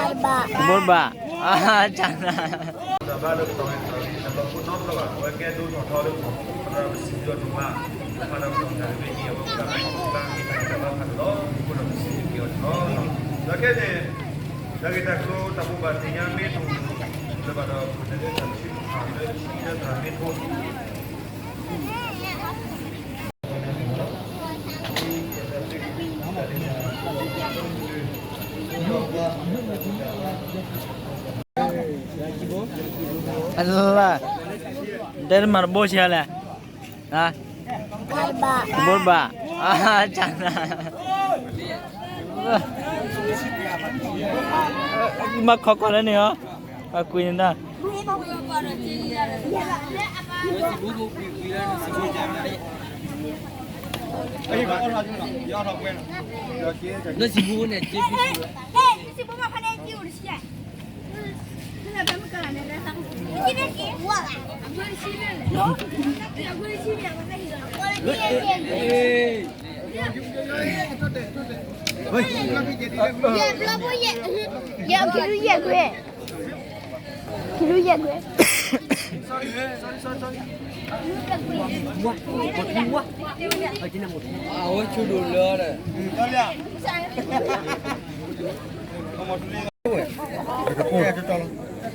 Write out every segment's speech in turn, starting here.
ဘိးဘၣ်, တၢ်နၤ တၢ်ဘၣ်လၢပတီၢ်န့ၣ် တၢ်လီၤဖိနီတဖျၢၣ်ဘၣ်, အဝဲကဲဒိၣ်ထီၣ်ထီလၢပတီၢ်ဖိ ပတၢ်ပစံးယီၢ်ဒိၣ်မး, တဖၣ်ဒီးပတီၢ်တၢ်တဘ့ၣ်အံၤ အဝဲကဘၣ်မ့ၢ်တၢ်ဂ့ၢ်တၢ်ဘၣ်ဃးဒီးလီၤ, အဃိဒီးပစံးက့ၤအီၤတခီ, ဒီးခဲန့ၣ် တၢ်ဂ့ၢ်တၢ်ကျိၤတၢ်ဘိးဘၣ်သ့ၣ်ညါမ့ၢ်တအိၣ်လၢၤဘၣ်ဒီး ပကလဲၤလၢတၢ်ပစံးတၢ်တၢ်မ့ၢ်တအိၣ် အလၢ, တဲတမၤတဘိဆံးလဲၣ်, တဘိတဘၣ်, တၢ်နၤ, မၤခီကီၢ်လၢန့ၣ်အီၤ, ပှၤကွံာ်န့ၣ်တၢ် လၢစံးဘိန့ၣ် ယဲၢ်ဘျီဘိယဲၢ်, ယဲၢ်ဘျီဘိယဲၢ်ခွဲ, ကလူးယဲၢ်ခွဲ, အဝဲဆူဒိၣ်လၢဒီး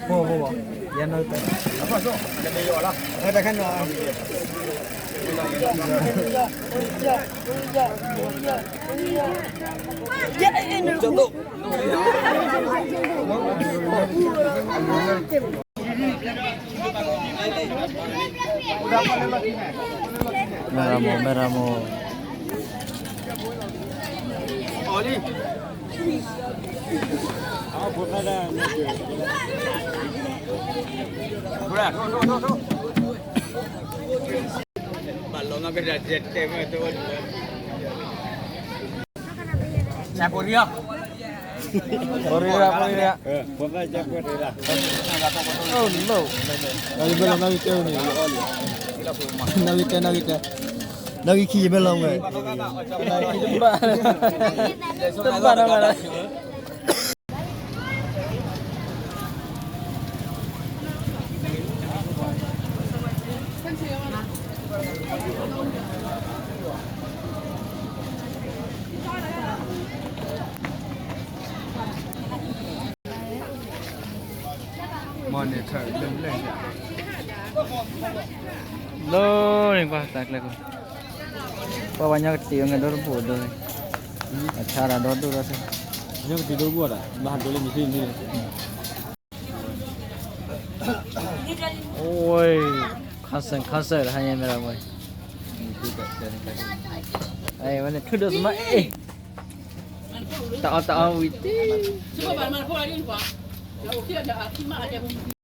ဖိဖိဘၣ်, ယဲၢ်နီၢ်တၢ်, တၢ်ခါနီၤ, ကၠိဒိၣ် မဲရမိၢ် မဲရမိၢ်, နၢ်ပူၤရံၣ်အီၤ, ပူၤရံၣ်ရၣ်, ပူၤရံၣ်ရၣ်, အိၣ်လီၤ, နၣ်ရံၣ်တဲ နၣ်ရံၣ်တဲ, နၣ်ရံၣ်ခံယဘဲလီၤဝဲ, နၣ်ရံၣ်ခံတဘၣ်, တဘၣ်နီၤဘၣ်လီၤ. လၢန့ၣ်ကွၢ်တၢ်ကျဲခိၣ်, ပှၤပှၤညီကတံာ်ဝဲငဲၢ်ဒီတဘိၣ်ဒီး, အဆါတၢ်ဒီဒိၣ်ဒီး, ညီကတံာ်ဒီတဘိၣ်ဒီး ဘၣ်ဟးဒိလၢမံၤသ့ၣ်မံၤန့ၣ်, အိၣ်, ခါစၢၣ် ခါစၢၣ် တဟါညါမ့ၢ်လီၤဝဲ, ဝဲန့ၣ် ထွံၣ်ဒိၣ်သမါအ့ၣ်, တၢ်အီၣ်တၢ်အီဝံၤတ့ၢ်.